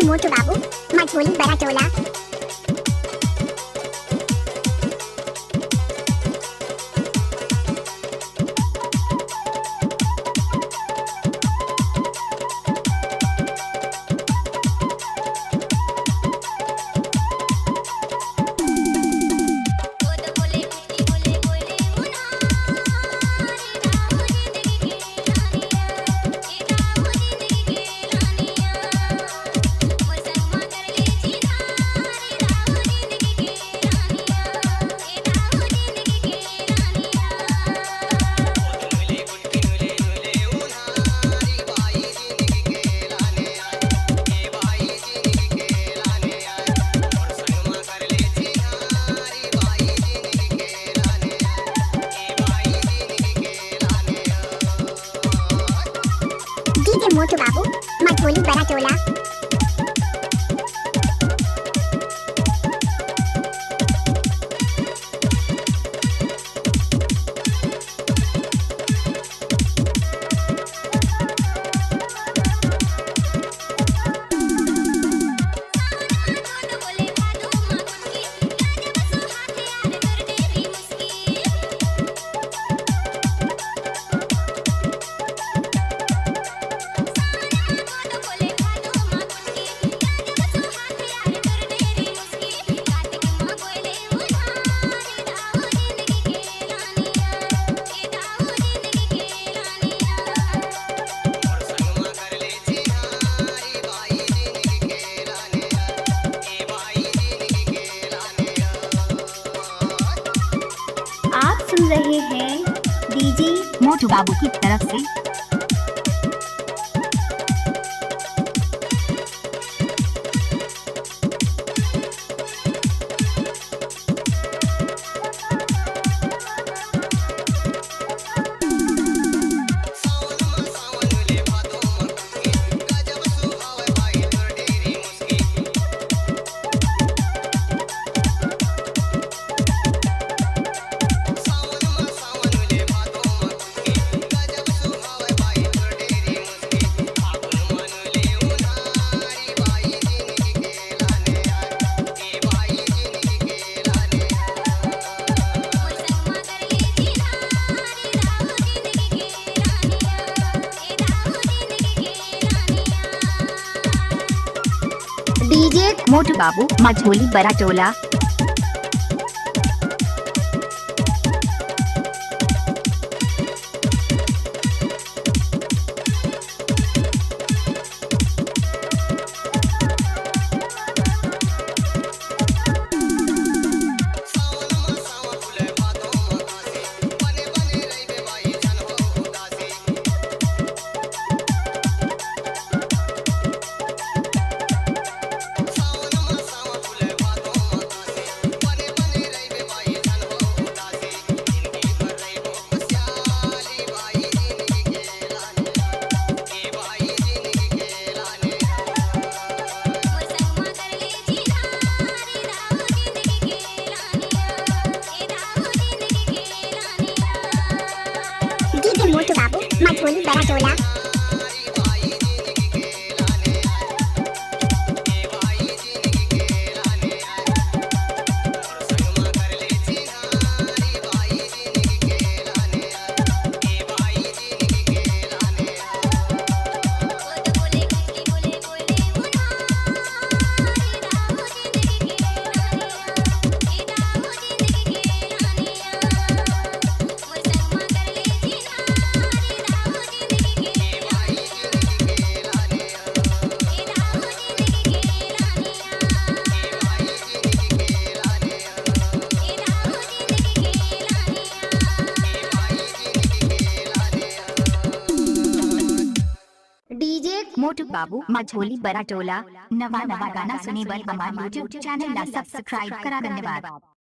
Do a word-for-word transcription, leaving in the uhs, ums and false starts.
मोटू बाबू, मझोली बड़ा टोला। डीजे मोटू बाबू, मझोली बड़ा टोला। आप सुन रहे हैं डीजे मोटू बाबू की तरफ से। डीजे मोटू बाबू, मझोली बड़ा टोला। डीजे मोटू बाबू, मझोली बड़ा टोला। डीजे मोटू बाबू, मझोली बड़ा टोला। नवा नवा गाना सुने बर हमार YouTube चैनल ला सब्सक्राइब करा। धन्यवाद।